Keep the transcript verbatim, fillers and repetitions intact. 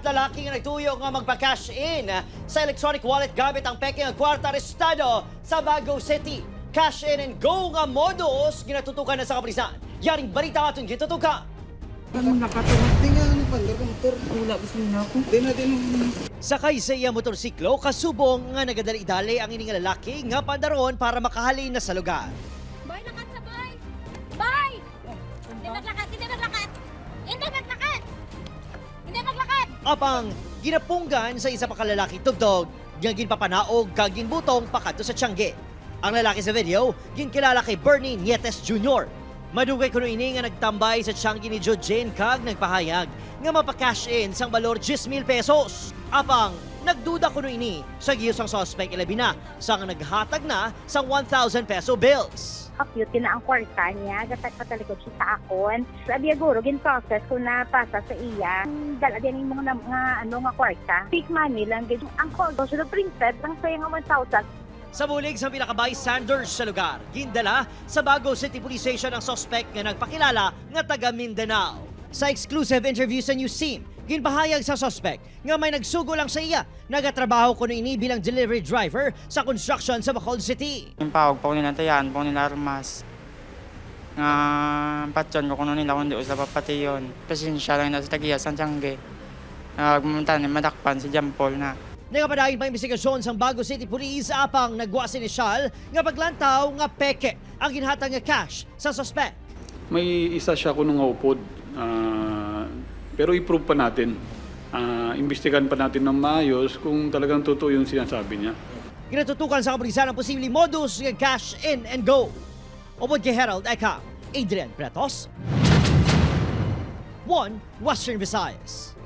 Lalaki nga nagtuyo nga magpa-cash in sa electronic wallet gamit ang peke nga kwarta arestado sa Bago City. Cash in and go nga modus ginatutukan na sa kapulisan. Yaring balita aton gitutukan. Ano nakatungod? Di nga, ano, pandar ka motor. Wala, gusto na ako. Di na, di na. Sakay sa iya motorsiklo, kasubong nga nagadali-dali ang ini nga lalaki nga pandaron para makahalin na sa lugar. Boy, lakat sa boy! Boy! Hindi maglakat! Hindi maglakat! Hindi maglakat! Hindi maglakat! Apang ginapunggan sa isa pa ka lalaki tugtog nga ginpapanaog kag ginbutong pakadto sa tiyangge. Ang lalaki sa video ginkilala kay Bernie Nietes Junior. Madugay kuno ini nga nagtambay sa tiyangge ni Jojane kag nagpahayag nga mapa-cash in sang balor diyes mil pesos. Apang nagduda kuno ini sa giyo sang suspect, ilabi na sang naghatag na sang one thousand peso bills. Kapyot na ang kwarta niya, gatat patalikod siya sa akon. Sabi guro, gin-process ko na pasa sa iya. Dala din yung mga, nga, ano, nga kwarta. Fake money lang gid. Ang call ko, siya printed lang sa nga one thousand. Sa bulig sa pila ka bystanders sa lugar, gindala sa Bago City Police Station ang suspect nga nagpakilala nga taga Mindanao. Sa exclusive interview sa News Team, ginpahayag sa suspect nga may nagsugo lang sa iya. Nagatrabaho kuno ini bilang delivery driver sa construction sa Bacolod City. Impawag pa ko nila, tayaan pa ko nila armas. Nga patyon ko kuno nila, kundi usa pa pation. Pasensya lang na sa tagiya sa tiyangge. Nagmunta ni madakpan si Jampol na. Nagapadayon pa imbestigasyon sang Bago City Police apang nagwa sa inisyal nga paglantaw nga peke ang ginhatag nga cash sa suspect. May isa siya kuno nga upod, ah, pero i-prove pa natin. Ah, imbestigahan pa natin ng maayos kung talagang totoo yung sinasabi niya. Ginatutukan sa kapulisan ang posibleng modus nga cash in and go. Upod kay Harold Eka, Adrian Pretos, One Western Visayas.